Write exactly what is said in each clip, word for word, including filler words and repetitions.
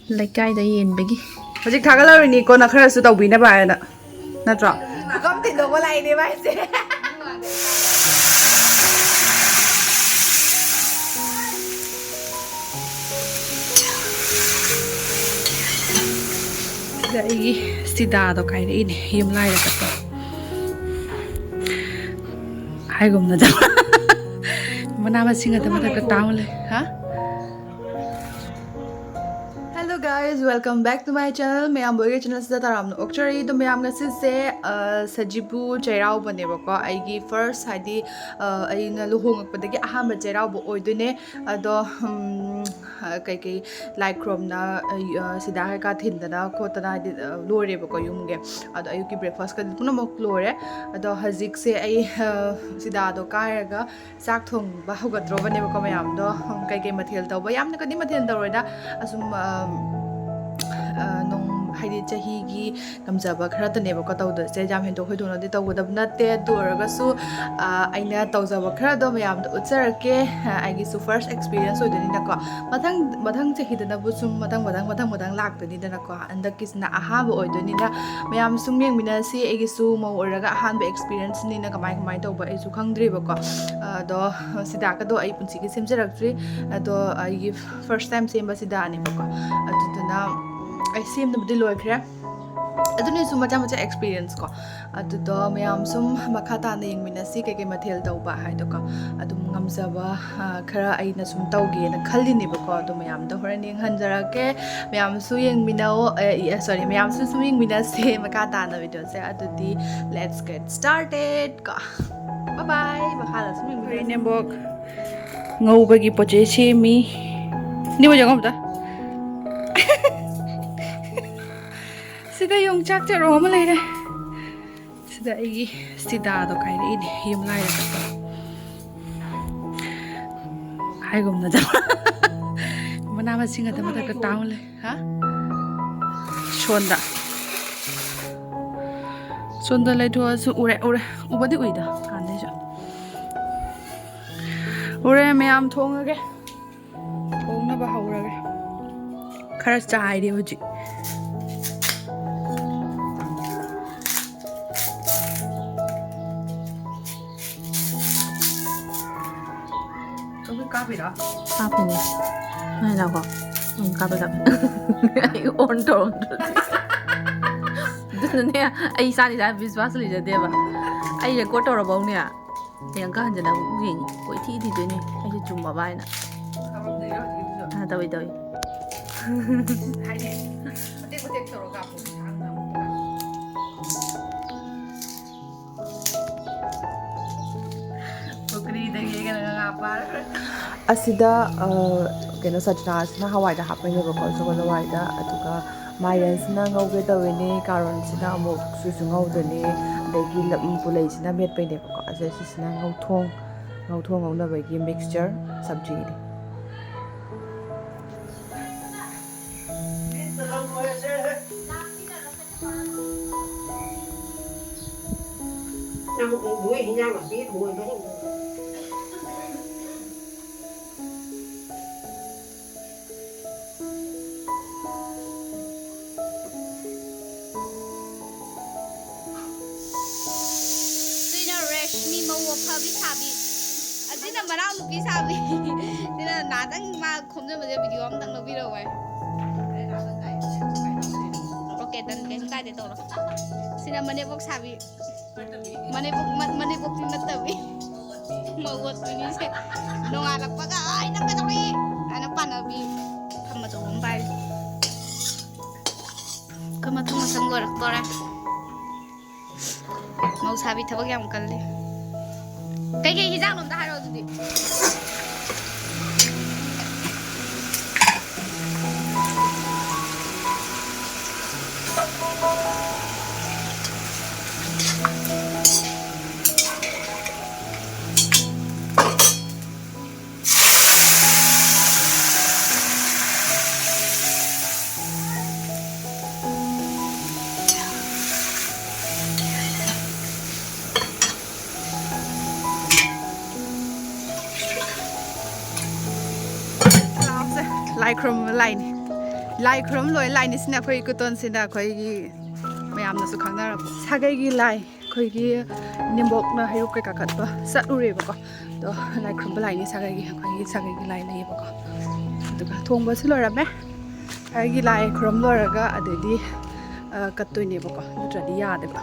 ꯂꯩꯀꯥꯏꯗ ꯌꯦꯟꯕꯒꯤ꯫ ꯍꯧꯖꯤꯛ ꯊꯥꯒꯠꯂꯛꯔꯤꯅꯤ, ꯀꯣꯟꯅ ꯈꯔꯁꯨ ꯇꯧꯕꯤꯅꯕ ꯍꯥꯏꯅ, ꯅꯠꯇ꯭ꯔꯣ? ꯄꯨꯈꯝ ꯊꯤꯟꯗꯣꯛꯄ ꯂꯥꯛꯏꯅꯦ ꯃꯥꯏꯁꯦ꯫ ꯁꯤꯗ ꯑꯩꯒꯤ ꯁꯤꯗꯥꯗꯣ ꯀꯥꯏꯔꯛꯏꯅꯦ, ꯌꯨꯝ ꯂꯥꯏꯔ ꯆꯠꯄ꯫ ꯍꯥꯏꯒꯨꯝꯅꯗ ꯃꯅꯥ ꯃꯁꯤꯡ ꯑꯗꯨ ꯃꯊꯛꯇ ꯇꯥꯎ ꯂꯩ꯫ ꯍꯥ? Hello guys, welcome back to my channel. ꯃꯌꯥꯝꯕꯨ ꯑꯩꯒꯤ ꯆꯦꯅꯦꯜꯁꯤꯗ ꯇꯔꯥꯝꯅ ꯑꯣꯛꯆꯔꯤ꯫ ꯑꯗꯣ ꯃꯌꯥꯝ, ꯉꯁꯤꯁꯦ, ꯑ, ꯁꯖꯤꯕꯨ ꯆꯩꯔꯥꯎꯕꯅꯦꯕꯀꯣ, ꯑꯩꯒꯤ ꯐꯥꯔꯁ, ꯍꯥꯏꯗꯤ, ꯑ, ꯑꯩꯅ ꯂꯨꯍꯣꯡꯉꯛꯄꯗꯒꯤ ꯑꯍꯥꯟꯕ ꯆꯩꯔꯥꯎꯕ ꯑꯣꯏꯗꯣꯏꯅꯦ꯫ ꯑꯗꯣ, ꯎꯝ, ꯑ, ꯀꯩꯀꯩ ꯂꯥꯏ ꯈꯨꯔꯨꯝꯅ, ꯑ, ꯑ, ꯁꯤꯗꯥ ꯀꯩꯀꯥ ꯊꯤꯟꯗꯅ ꯈꯣꯠꯇꯅ, ꯍꯥꯏꯗꯤ, ꯑ, ꯂꯣꯏꯔꯦꯕꯀꯣ ꯌꯨꯝꯒꯤ꯫ ꯑꯗꯣ ꯑꯌꯨꯛꯀꯤ ꯕ꯭ꯔꯦꯛꯐꯥꯁꯀꯗꯤ ꯄꯨꯝꯅꯃꯛ ꯂꯣꯏꯔꯦ꯫ ꯑꯗꯣ ꯍꯧꯖꯤꯛꯁꯦ ꯑꯩ, ꯑ, ꯁꯤꯗꯥꯗꯣ ꯀꯥꯏꯔꯒ ꯆꯥꯛ ꯊꯣꯡꯕ ꯍꯧꯒꯠꯇ꯭ꯔꯣꯕꯅꯦꯕꯀꯣ ꯃꯌꯥꯝꯗꯣ꯫ ꯎꯝ, ꯀꯩꯀꯩ ꯃꯊꯦꯜ ꯇꯧꯕ? ꯌꯥꯝꯅ ꯀꯗꯤ ꯃꯊꯦꯜ ꯇꯧꯔꯣꯏꯗ꯫ ꯑꯁꯨꯝ, ꯑꯝ, ꯑ, ꯅꯣꯡ-, ꯍꯥꯏꯗꯤ ꯆꯍꯤꯒꯤ ꯉꯝꯖꯕ ꯈꯔꯇꯅꯦꯕꯀꯣ ꯇꯧꯗꯣꯏꯁꯦ꯫ ꯌꯥꯝ ꯍꯦꯟꯗꯣꯛ ꯊꯣꯏꯗꯣꯛꯅꯗꯤ ꯇꯧꯒꯗꯕ ꯅꯠꯇꯦ꯫ ꯑꯗꯨ ꯑꯣꯏꯔꯒꯁꯨ, ꯑ, ꯑꯩꯅ ꯇꯧꯖꯕ ꯈꯔꯗꯣ ꯃꯌꯥꯝꯗ ꯎꯠꯆꯔꯛꯀꯦ꯫ ꯑ, ꯑꯩꯒꯤꯁꯨ ꯐꯥꯔꯁ ꯑꯦꯛꯁꯄꯤꯔꯤꯌꯦꯟꯁ ꯑꯣꯏꯗꯣꯏꯅꯤꯅꯀꯣ꯫ ꯃꯊꯪ, ꯃꯊꯪ ꯆꯍꯤꯗꯅꯕꯨ ꯁꯨꯝ ꯃꯊꯪ, ꯃꯊꯪ, ꯃꯊꯪ, ꯃꯊꯪ ꯂꯥꯛꯇꯣꯏꯅꯤꯗꯅꯀꯣ꯫ ꯍꯟꯗꯛꯀꯤꯁꯤꯅ ꯑꯍꯥꯟꯕ ꯑꯣꯏꯗꯣꯏꯅꯤꯅ ꯃꯌꯥꯝ ꯁꯨꯝ ꯌꯦꯡꯃꯤꯟꯅꯁꯤ꯫ ꯑꯩꯒꯤꯁꯨ ꯃꯧ ꯑꯣꯏꯔꯒ ꯑꯍꯥꯟꯕ ꯑꯦꯛꯁꯄꯤꯔꯤꯌꯦꯟꯁꯅꯤꯅ ꯀꯃꯥꯏ, ꯀꯃꯥꯏꯅ ꯇꯧꯕ ꯑꯩꯁꯨ ꯈꯪꯗ꯭ꯔꯤꯕꯀꯣ꯫ ꯑꯗꯣ ꯁꯤꯗꯥꯀꯗꯣ ꯑꯩ ꯄꯨꯟꯁꯤꯒꯤ ꯁꯦꯝꯖꯔꯛꯇ꯭ꯔꯤ꯫ ꯑꯗꯣ ꯑꯩꯒꯤ ꯐꯥꯔꯁ ꯇꯥꯏꯝ ꯁꯦꯝꯕ ꯁꯤꯗꯥꯅꯦꯕꯀꯣ꯫ ꯑꯗꯨꯗꯨꯅ ꯑꯩ ꯁꯦꯝꯗꯕꯗꯤ ꯂꯣꯏꯈ꯭ꯔꯦ꯫ ꯑꯗꯨꯅꯁꯨ ꯃꯆꯥ ꯃꯆꯥ ꯑꯦꯛꯁꯄꯤꯔꯤꯌꯦꯟꯁ ꯀꯣ꯫ ꯑꯗꯨꯗꯣ ꯃꯌꯥꯝ ꯁꯨꯝ ꯃꯈꯥ ꯇꯥꯅ ꯌꯦꯡꯃꯤꯟꯅꯁꯤ ꯀꯩꯀꯩ ꯃꯊꯦꯜ ꯇꯧꯕ ꯍꯥꯏꯗꯣꯀꯣ꯫ ꯑꯗꯨꯝ ꯉꯝꯖꯕ, ꯑ, ꯈꯔ ꯑꯩꯅ ꯁꯨꯝ ꯇꯧꯒꯦꯅ ꯈꯜꯂꯤꯅꯦꯕꯀꯣ꯫ ꯑꯗꯣ ꯃꯌꯥꯝꯗꯣ ꯍꯣꯔꯦꯟ ꯌꯦꯡꯍꯟꯖꯔꯛꯀꯦ꯫ ꯃꯌꯥꯝꯁꯨ ꯌꯦꯡꯃꯤꯟꯅꯧ, ꯑꯦ, ꯑꯦ, ꯁꯣꯔꯤ, ꯃꯌꯥꯝꯁꯨ ꯁꯨꯝ ꯌꯦꯡꯃꯤꯟꯅꯁꯦ ꯃꯈꯥ ꯇꯥꯅ ꯚꯤꯗꯤꯑꯣꯁꯦ꯫ ꯑꯗꯨꯗꯤ let's get started ꯀꯣ꯫ Bye bye꯫ ꯃꯈꯥꯗ ꯁꯨꯝ ꯌꯦꯡꯃꯤꯟꯅꯁꯦ꯫ ꯑꯩꯈꯣꯏ ꯏꯅꯦꯝꯕꯣꯛ ꯉꯧꯕꯒꯤ ꯄꯣꯠ ꯆꯩ ꯁꯦꯝꯃꯤ꯫ ꯏꯅꯦꯝꯕꯣꯛ ꯌꯦꯡꯉꯣ ꯑꯝꯇ꯫ ꯁꯤꯗ ꯌꯣꯡꯆꯥꯛ ꯆꯔꯣꯡ ꯑꯃ ꯂꯩꯔꯦ꯫ ꯁꯤꯗ ꯑꯩꯒꯤ ꯁꯤꯗꯥꯗꯣ ꯀꯥꯏꯔꯛꯏꯅꯦ, ꯌꯨꯝ ꯂꯥꯏꯔ ꯆꯠꯄ꯫ ꯍꯥꯏꯒꯨꯝꯅꯗ ꯃꯅꯥ ꯃꯁꯤꯡ ꯑꯗꯨ ꯃꯊꯛꯇ ꯇꯥꯎ ꯂꯩ꯫ ꯍꯥ? ꯁꯣꯟꯗ꯫ ꯁꯣꯟꯗ ꯂꯩꯊꯣꯛꯑꯁꯨ ꯎꯔꯦ, ꯎꯔꯦ꯫ ꯎꯕꯗꯤ ꯎꯏꯗ, ꯍꯥꯟꯅꯗꯩꯁꯨ꯫ ꯎꯔꯦ ꯃꯌꯥꯝ, ꯊꯣꯡꯉꯒꯦ꯫ ꯊꯣꯡꯅꯕ ꯍꯧꯔꯒꯦ꯫ ꯈꯔ ꯆꯥꯏꯔꯦ ꯍꯧꯖꯤꯛ꯫ ꯀꯥꯞꯄꯤꯔꯣ? ꯀꯥꯞꯄꯤꯅꯦ꯫ ꯅꯣꯏ ꯂꯥꯛꯀꯣ꯫ ꯎꯝ, ꯀꯥꯞꯄꯦ, ꯀꯥꯞꯄꯦ꯫ ꯑꯩ on ꯇꯧꯔꯝꯗ꯭ꯔꯗꯤ꯫ ꯑꯗꯨꯅꯅꯦ, ꯑꯩ ꯏꯁꯥꯅ ꯏꯁꯥ ꯕꯤꯁꯋꯥꯁ ꯂꯩꯖꯗꯦꯕ꯫ ꯑꯩ record ꯇꯧꯔꯐꯧꯅꯦ, ꯍꯌꯦꯡ ꯑꯃꯨꯛꯀ ꯍꯟꯖꯤꯟꯅ ꯑꯃꯨꯛ ꯌꯦꯡꯉꯤ꯫ ꯀꯣꯏꯊꯤ ꯊꯤꯗꯣꯏꯅꯦ ꯑꯩꯁꯦ ꯆꯨꯝꯃꯕ ꯍꯥꯏꯅ꯫ ꯀꯥꯞꯄꯝꯗꯣꯏꯔꯣ ꯍꯧꯖꯤꯛꯀꯤꯗꯨꯁꯨ? ꯑꯥ, ꯇꯧꯏ, ꯇꯧꯏ꯫ ꯍꯥꯏꯗꯤ, ꯃꯇꯦꯛ ꯃꯇꯦꯛ ꯇꯧꯔꯒ ꯀꯥꯞꯄꯣ, ꯁꯥꯡꯅ ꯑꯃꯨꯛ꯫ ꯄꯨꯈ꯭ꯔꯤꯗꯒꯤ ꯀꯩꯅꯣ ꯉꯥ ꯐꯥꯔꯒ꯫ ꯑꯁꯤꯗ, ꯑ, ꯀꯩꯅꯣ, ꯁꯖꯅꯥꯁꯤꯅ ꯍꯋꯥꯏꯗ ꯍꯥꯞꯄꯅꯦꯕꯀꯣ, ꯁꯒꯣꯜ ꯍꯋꯥꯏꯗ, ꯑꯗꯨꯒ ꯃꯥꯏꯔꯦꯟꯁꯤꯅ ꯉꯧꯒꯦ ꯇꯧꯔꯤꯅꯤ, ꯀꯥꯔꯣꯠꯁꯤꯅ ꯑꯃꯨꯛ ꯁꯨꯁꯨ ꯉꯧꯗꯣꯏꯅꯤ, ꯑꯗꯒꯤ ꯂꯞ-, ꯄꯨꯂꯩꯁꯤꯅ ꯃꯦꯠꯄꯩꯅꯦꯕꯀꯣ, ꯑꯁꯤ ꯁꯤꯁꯤꯅ ꯉꯧꯊꯣꯡ, ꯉꯧꯊꯣꯡ ꯉꯧꯅꯕꯒꯤ mixture ꯁꯕꯖꯤꯅꯤ꯫ ꯅꯪ ꯎꯕꯣꯏ ꯍꯤꯟꯖꯥꯡ ꯅꯥꯄꯤ ꯂꯣꯏꯕ ꯍꯦꯟꯗꯣꯛꯑꯦ꯫ ꯁꯤꯅ ꯔꯦꯁꯃꯤ ꯃꯧ ꯑꯐꯕꯤ ꯁꯥꯕꯤ꯫ ꯑꯁꯤꯅ ꯃꯅꯥꯎ ꯅꯨꯄꯤ ꯁꯥꯕꯤ꯫ ꯁꯤꯅ ꯅꯥꯗꯪ ꯃꯥ ꯈꯣꯝꯖꯕꯁꯦ video ꯑꯝꯇꯪ ꯂꯧꯕꯤꯔꯛꯑꯣ ꯍꯥꯏ꯫ Okay, done, ꯀꯩꯁꯨ ꯀꯥꯏꯗꯦ, ꯇꯧꯔꯣ꯫ ꯁꯤꯅ ꯃꯅꯦꯝꯕꯣꯛ ꯁꯥꯕꯤ꯫ ꯃꯅꯦꯝꯕꯣꯛ, ꯃ-, ꯃꯅꯦꯝꯕꯣꯛꯇꯤ ꯅꯠꯇꯕꯤ꯫ ꯃꯧ ꯑꯣꯠꯄꯤꯅꯤꯁꯦ꯫ ꯅꯣꯡꯉꯥꯜꯂꯛꯄꯒ, "ꯑꯩ ꯅꯪ ꯀꯩꯗꯧꯔꯤ?" ꯍꯥꯏꯅ ꯄꯥꯟꯅꯕꯤ꯫ ꯈꯝ ꯑꯆꯧꯕ ꯑꯃ ꯄꯥꯏꯔꯤ꯫ ꯈꯝ ꯑꯆꯧꯕ ꯃꯁꯝ ꯂꯣꯏꯔꯛꯇꯣꯔꯦ꯫ ꯃꯧ ꯁꯥꯕꯤ ꯊꯕꯛ ꯌꯥꯝ ꯀꯜꯂꯤ꯫ ꯀꯩꯀꯩ ꯍꯤꯟꯖꯥꯡꯅꯣ ꯑꯝꯇ ꯍꯥꯏꯔꯛꯑꯣ ꯑꯗꯨꯗꯤ꯫ ꯂꯥꯏ ꯈꯨꯔꯨꯝꯕ ꯂꯥꯏꯅꯤ꯫ ꯂꯥꯏ ꯈꯨꯔꯨꯝ ꯂꯣꯏ ꯂꯥꯏꯅꯤꯁꯤꯅ ꯑꯩꯈꯣꯏ ꯀꯨꯇꯣꯟꯁꯤꯅ ꯑꯩꯈꯣꯏꯒꯤ ꯃꯌꯥꯝꯅꯁꯨ ꯈꯪꯅꯔꯕ ꯁꯥꯒꯩꯒꯤ ꯂꯥꯏ꯫ ꯑꯩꯈꯣꯏꯒꯤ ꯅꯦꯝꯕꯣꯛꯅ ꯍꯩꯔꯨꯛ ꯀꯩꯀꯥ ꯀꯠꯄ ꯆꯠꯂꯨꯔꯦꯕꯀꯣ꯫ ꯑꯗꯣ ꯂꯥꯏ ꯈꯨꯔꯨꯝꯕ ꯂꯥꯏꯅꯤ ꯁꯥꯒꯩꯒꯤ, ꯑꯩꯈꯣꯏꯒꯤ ꯁꯥꯒꯩꯒꯤ ꯂꯥꯏ ꯂꯩꯌꯦꯕꯀꯣ꯫ ꯑꯗꯨꯒ ꯊꯣꯡꯕꯁꯨ ꯂꯣꯏꯔꯝꯃꯦ꯫ ꯁꯥꯒꯩꯒꯤ ꯂꯥꯏ ꯈꯨꯔꯨꯝ ꯂꯣꯏꯔꯒ ꯑꯗꯩꯗꯤ, ꯑ, ꯀꯠꯇꯣꯏꯅꯦꯕꯀꯣ, ꯅꯠꯇ꯭ꯔꯗꯤ ꯌꯥꯗꯦꯕ꯫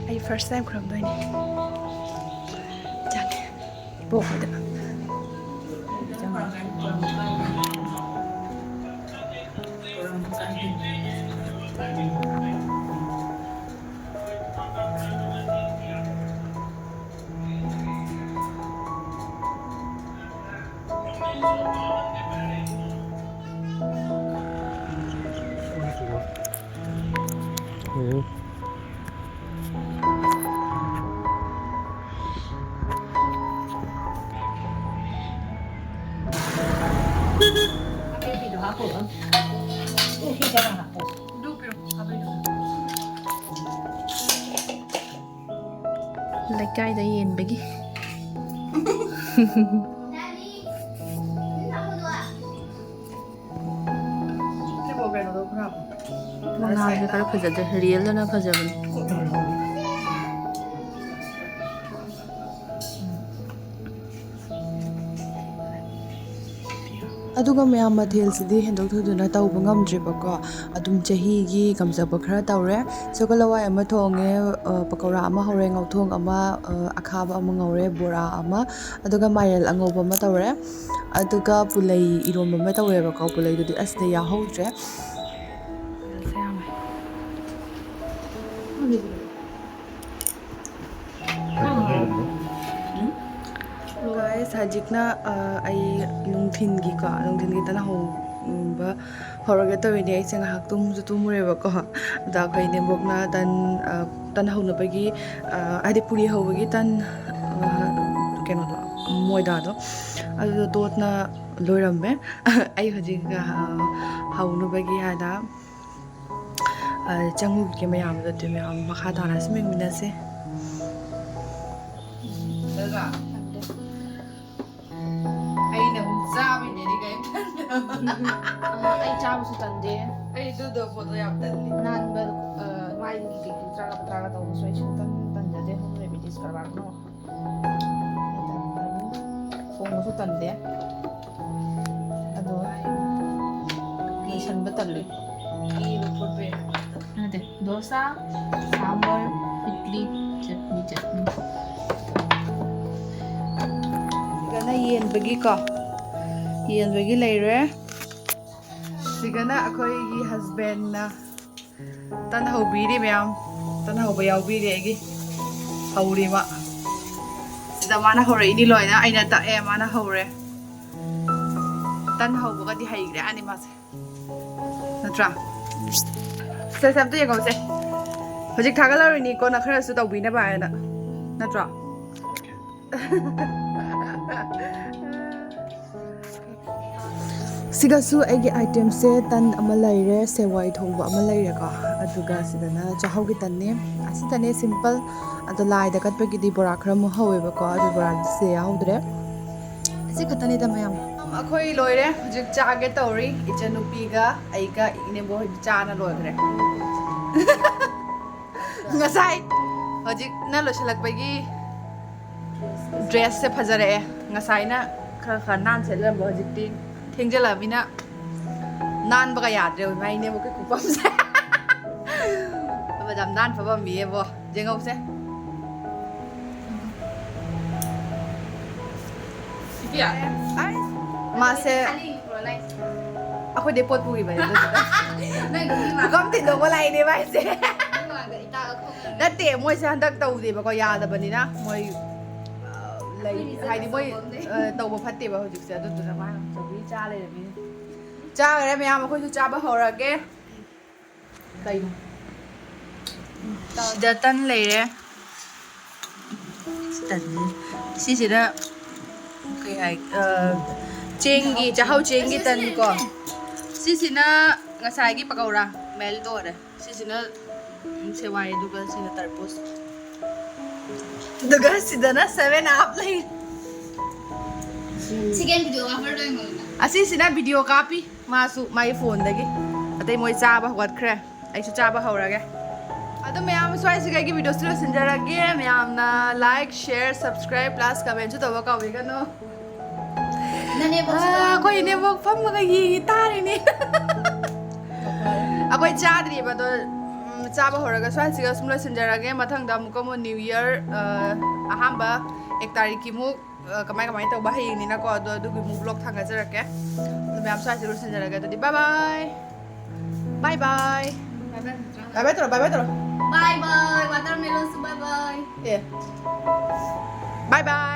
ꯑꯩ first time ꯈꯨꯔꯨꯝꯗꯣꯏꯅꯦ꯫ ꯆꯪꯉꯦ꯫ ꯏꯕꯣꯛ ꯍꯣꯏꯗ꯫ ꯂꯩꯀꯥꯏꯗ ꯌꯦꯟꯕꯒꯤ꯫ ꯃꯉꯥꯜꯁꯦ ꯈꯔ ꯐꯖꯗ꯭ꯔꯦ, ꯔꯤꯌꯦꯜꯗꯅ ꯐꯖꯕꯅꯤ꯫ ꯑꯗꯨꯒ ꯃꯌꯥꯝ ꯃꯊꯦꯜꯁꯤꯗꯤ ꯍꯦꯟꯗꯣꯛ ꯊꯣꯏꯗꯣꯛꯅ ꯇꯧꯕ ꯉꯝꯗ꯭ꯔꯦꯕꯀꯣ꯫ ꯑꯗꯨꯝ ꯆꯍꯤꯒꯤ ꯉꯝꯖꯕ ꯈꯔ ꯇꯧꯔꯦ꯫ ꯁꯒꯣꯜ ꯍꯋꯥꯏ ꯑꯃ ꯊꯣꯡꯉꯦ, ꯑ, ꯄꯀꯧꯔꯥ ꯑꯃ ꯍꯧꯔꯦ, ꯉꯧꯊꯣꯡ ꯑꯃ, ꯑ, ꯑꯈꯥꯕ ꯑꯃ ꯉꯧꯔꯦ, ꯕꯣꯔꯥ ꯑꯃ, ꯑꯗꯨꯒ ꯃꯥꯏꯔꯦꯜ ꯑꯉꯧꯕ ꯑꯃ ꯇꯧꯔꯦ꯫ ꯑꯗꯨꯒ ꯄꯨꯂꯩ ꯏꯔꯣꯝꯕ ꯑꯃ ꯇꯧꯔꯦꯕꯀꯣ꯫ ꯄꯨꯂꯩꯗꯨꯗꯤ ꯑꯁꯤꯗ ꯌꯥꯎꯍꯧꯗ꯭ꯔꯦ꯫ Guys, ꯍꯧꯖꯤꯛꯅ, ꯑ, ꯑꯩ ꯅꯨꯡꯊꯤꯟꯒꯤꯀꯣ, ꯅꯨꯡꯊꯤꯟꯒꯤ ꯇꯟ ꯍꯧꯕ ꯍꯧꯔꯒꯦ ꯇꯧꯔꯤꯅꯦ꯫ ꯑꯩꯁꯦ ꯉꯥꯏꯍꯥꯛ ꯇꯨꯝꯁꯨ ꯇꯨꯝꯃꯨꯔꯦꯕꯀꯣ꯫ ꯑꯗ ꯑꯩꯈꯣꯏ ꯅꯦꯝꯕꯣꯛꯅ ꯇꯟ, ꯑ, ꯇꯟ ꯍꯧꯅꯕꯒꯤ, ꯑ, ꯍꯥꯏꯗꯤ ꯄꯨꯔꯤ ꯍꯧꯕꯒꯤ ꯇꯟ, ꯑ, ꯀꯩꯅꯣꯗꯣ, ꯃꯣꯏꯗꯥꯗꯣ, ꯑꯗꯨꯗꯣ ꯇꯣꯠꯅ ꯂꯣꯏꯔꯝꯃꯦ꯫ ꯑꯩ ꯍꯧꯖꯤꯛ, ꯑ, ꯍꯧꯅꯕꯒꯤ ꯍꯥꯏꯅ ꯑ, ꯆꯪꯉꯨꯈꯤꯒꯦ ꯃꯌꯥꯝꯗꯣ꯫ ꯑꯗꯨ ꯃꯌꯥꯝ ꯃꯈꯥ ꯇꯥꯅ ꯁꯨꯝ ꯌꯦꯡꯃꯤꯟꯅꯁꯦ꯫ ꯑꯩꯅ ꯑꯃꯨꯛ ꯆꯥꯕꯩꯅꯦ ꯀꯩꯝꯇ꯫ ꯑꯩ ꯆꯥꯕꯁꯨ ꯇꯟꯗꯦ꯫ ꯑꯩ ꯑꯗꯨꯗꯣ ꯄꯣꯠꯇꯣ ꯌꯥꯝ ꯇꯜꯂꯤ꯫ ꯅꯥꯟꯕ, ꯑ, ꯃꯥꯏꯒꯤ ꯀꯩꯀꯩ ꯇ꯭ꯔꯥꯒ ꯇ꯭ꯔꯥꯒ ꯇꯧꯕꯁꯨ ꯑꯩ ꯁꯨꯡꯇꯟ ꯇꯟꯖꯗꯦ꯫ Home remedies ꯀꯔꯕꯥꯔ ꯄꯨꯝꯅꯃꯛ꯫ ꯊꯣꯡꯕꯁꯨ ꯇꯟꯗꯦ꯫ ꯑꯗꯣ ꯂꯣꯏꯁꯟꯕ ꯇꯜꯂꯤ꯫ ꯅꯠꯇꯦ, ꯗꯣꯁꯥ, ꯁꯥꯝꯕꯔ, ꯏꯗꯂꯤ, ꯆꯠꯅꯤ, ꯆꯠꯅꯤ꯫ ꯁꯤꯒꯅ ꯌꯦꯟꯕꯒꯤꯀꯣ, ꯌꯦꯟꯕꯒꯤ ꯂꯩꯔꯦ꯫ ꯁꯤꯒꯅ ꯑꯩꯈꯣꯏꯒꯤ husbandꯅ ꯇꯟ ꯍꯧꯕꯤꯔꯤ ꯃꯌꯥꯝ꯫ ꯇꯟ ꯍꯧꯕ ꯌꯥꯎꯕꯤꯔꯤ ꯑꯩꯒꯤ꯫ ꯍꯧꯔꯤꯕ꯫ ꯁꯤꯗ ꯃꯥꯅ ꯍꯧꯔꯛꯏꯅꯤ ꯂꯣꯏꯅ꯫ ꯑꯩꯅ ꯇꯛꯑꯦ, ꯃꯥꯅ ꯍꯧꯔꯦ꯫ ꯇꯟ ꯍꯧꯕꯒꯗꯤ ꯍꯩꯈ꯭ꯔꯦ ꯑꯅꯤ ꯃꯥꯁꯦ꯫ ꯅꯠꯇ꯭ꯔꯥ? ꯁꯦ, ꯁꯦ, ꯑꯝꯇ ꯌꯦꯡꯉꯧꯁꯦ꯫ ꯍꯧꯖꯤꯛ ꯊꯥꯒꯠꯂꯔꯣꯏꯅꯤ, ꯀꯣꯟꯅ ꯈꯔꯁꯨ ꯇꯧꯕꯤꯅꯕ ꯍꯥꯏꯅ꯫ ꯅꯠꯇ꯭ꯔꯣ? ꯁꯤꯒꯁꯨ ꯑꯩꯒꯤ itemꯁꯦ ꯇꯟ ꯑꯃ ꯂꯩꯔꯦ, ꯁꯦꯋꯥꯏ ꯊꯣꯡꯕ ꯑꯃ ꯂꯩꯔꯦꯀꯣ, ꯑꯗꯨꯒ ꯁꯤꯗꯅ ꯆꯥꯛꯍꯧꯒꯤ ꯇꯟꯅꯦ꯫ ꯑꯁꯤꯇꯅꯦ simple꯫ ꯑꯗꯣ ꯂꯥꯏꯗ ꯀꯠꯄꯒꯤꯗꯤ ꯕꯣꯔꯥ ꯈꯔ ꯑꯃꯨꯛ ꯍꯧꯋꯦꯕꯀꯣ, ꯑꯗꯨ ꯕꯣꯔꯥꯁꯦ ꯌꯥꯎꯗ꯭ꯔꯦ꯫ ꯑꯁꯤ ꯈꯛꯇꯅꯤꯗ ꯃꯌꯥꯝ꯫ ꯑꯩꯈꯣꯏ ꯂꯣꯏꯔꯦ, ꯍꯧꯖꯤꯛ ꯆꯥꯒꯦ ꯇꯧꯔꯤ꯫ ꯏꯆꯟꯅꯨꯄꯤꯒ ꯑꯩꯒ ꯏꯅꯦꯝꯕꯣꯛ ꯍꯣꯏꯗꯤ ꯆꯥꯅ ꯂꯣꯏꯈ꯭ꯔꯦ꯫ ꯉꯁꯥꯏ ꯍꯧꯖꯤꯛꯅ ꯂꯣꯏꯁꯤꯜꯂꯛꯄꯒꯤ dressꯁꯦ ꯐꯖꯔꯛꯑꯦ꯫ ꯉꯁꯥꯏꯅ ꯈꯔ ꯈꯔ ꯅꯥꯟ ꯁꯦꯠꯂꯝꯕ, ꯍꯧꯖꯤꯛꯇꯤ ꯊꯦꯡꯖꯤꯜꯂꯛꯑꯃꯤꯅ ꯅꯥꯟꯕꯒ ꯌꯥꯗ꯭ꯔꯦ꯫ ꯏꯃꯥ ꯏꯅꯦꯕꯨ ꯀꯩ ꯀꯨꯞꯄꯝꯁꯦ꯫ ꯃꯗꯥꯝ ꯅꯥꯟ ꯐꯕꯝ ꯃꯤꯌꯦꯕꯣ꯫ ꯌꯦꯡꯍꯧꯁꯦ꯫ ꯃꯥꯁꯦ ꯑꯩꯈꯣꯏꯗꯤ ꯄꯣꯠ ꯄꯨꯈꯤꯕꯅꯦ ꯑꯗꯨꯗꯨꯅ꯫ ꯅꯪꯒꯤ ꯃꯤ ꯃꯥ- ꯄꯨꯈꯝ ꯊꯤꯟꯗꯣꯛꯄ ꯂꯥꯛꯏꯅꯦ ꯃꯥꯏꯁꯦ꯫ ꯅꯪ ꯃꯥꯒ ꯏꯇꯥꯒ ꯈꯣꯡꯅ- ꯅꯠꯇꯦ, ꯃꯣꯏꯁꯦ ꯍꯟꯗꯛ ꯇꯧꯗꯦꯕꯀꯣ, ꯌꯥꯗꯕꯅꯤꯅ ꯃꯣꯏ, ꯑ, ꯂꯩ-, ꯑꯩꯈꯣꯏ ꯍꯥꯏꯗꯤ ꯃꯣꯏ, ꯃꯤꯁꯦ ꯑ, ꯇꯧꯕ ꯐꯠꯇꯦꯕ ꯍꯧꯖꯤꯛꯁꯦ꯫ ꯑꯗꯨꯗꯨꯅ ꯃꯥꯅ ꯆꯧꯀꯤ ꯆꯥ ꯂꯩꯔꯝꯃꯤꯅꯦ꯫ ꯆꯥꯈ꯭ꯔꯦ ꯃꯌꯥꯝ, ꯑꯩꯈꯣꯏꯁꯨ ꯆꯥꯕ ꯍꯧꯔꯒꯦ꯫ ꯀꯩꯅꯣ? ꯁꯤꯗ ꯇꯟ ꯂꯩꯔꯦ꯫ ꯇꯟ꯫ ꯁꯤꯁꯤꯅ ꯀꯩ ꯍꯥꯏ, ꯑ, ꯆꯦꯡꯒꯤ, ꯆꯥꯛꯍꯥꯎ ꯆꯦꯡꯒꯤ ꯇꯟ ꯀꯣ꯫ ꯁꯤꯁꯤꯅ ꯉꯁꯥꯏꯒꯤ ꯄꯀꯧꯔꯥ, melt ꯇꯧꯔꯦ꯫ ꯁꯤꯁꯤꯅ, ꯎꯝ, ꯁꯦꯋꯥꯏ, ꯑꯗꯨꯒ ꯁꯤꯅ ꯇꯔꯕꯨꯖ꯫ ꯑꯗꯨꯒ ꯁꯤꯗꯅ seven up ꯂꯩ꯫ Second video cover ꯇꯧꯔꯤꯉꯩꯗ꯫ ꯑꯁꯤꯁꯤꯅ ꯚꯤꯗꯤꯑꯣ ꯀꯥꯞꯄꯤ, ꯃꯥꯁꯨ ꯃꯥꯒꯤ ꯐꯣꯟꯗꯒꯤ꯫ ꯑꯇꯩ ꯃꯣꯏ ꯆꯥꯕ ꯍꯧꯒꯠꯈ꯭ꯔꯦ, ꯑꯩꯁꯨ ꯆꯥꯕ ꯍꯧꯔꯒꯦ꯫ ꯑꯗꯨ ꯃꯌꯥꯝ, ꯁ꯭ꯋꯥꯏꯁꯤꯒ ꯑꯩꯒꯤ ꯚꯤꯗꯤꯑꯣꯁꯤ ꯂꯣꯏꯁꯤꯟꯖꯔꯒꯦ꯫ ꯃꯌꯥꯝꯅ like, share, subscribe plus commentꯁꯨ ꯇꯧꯕ ꯀꯥꯎꯕꯤꯒꯅꯨ꯫ ꯅꯅꯦꯕꯣꯛꯁꯨ ꯑꯥ, ꯑꯩꯈꯣꯏ ꯏꯅꯦꯕꯣꯛ ꯐꯝꯃꯒ ꯌꯦꯡꯉꯤ ꯇꯥꯔꯤꯅꯦ꯫ ꯑꯩꯈꯣꯏ ꯆꯥꯗ꯭ꯔꯤꯕ ꯑꯗꯣ, ꯎꯝ, ꯆꯥꯕ ꯍꯧꯔꯒ ꯁ꯭ꯋꯥꯏꯁꯤꯒ ꯁꯨꯝ ꯂꯣꯏꯁꯤꯟꯖꯔꯒꯦ꯫ ꯃꯊꯪꯗ ꯑꯃꯨꯛꯀ ꯑꯃꯨꯛ New Year, ꯑ, ꯑꯍꯥꯟꯕ ꯑꯦꯛ ꯇꯥꯔꯤꯛꯀꯤꯃꯨꯛ, ꯑ, ꯀꯃꯥꯏ ꯀꯃꯥꯏ ꯇꯧꯕ ꯍꯌꯦꯡꯅꯤꯅꯀꯣ, ꯑꯗꯣ ꯑꯗꯨꯒꯤ ꯑꯃꯨꯛ vlog ꯊꯥꯡꯒꯠꯆꯔꯛꯀꯦ꯫ ꯑꯗꯨ ꯃꯌꯥꯝ ꯁ꯭ꯋꯥꯏꯁꯤꯗ ꯂꯣꯏꯁꯤꯟꯖꯔꯒꯦ꯫ ꯑꯗꯨꯗꯤ bye bye꯫ Bye bye꯫ Bye bye ꯇꯧꯔꯣ, bye bye ꯇꯧꯔꯣ꯫ Bye bye, watermelonꯁꯨ bye bye꯫ ꯑꯦ꯫ Bye bye꯫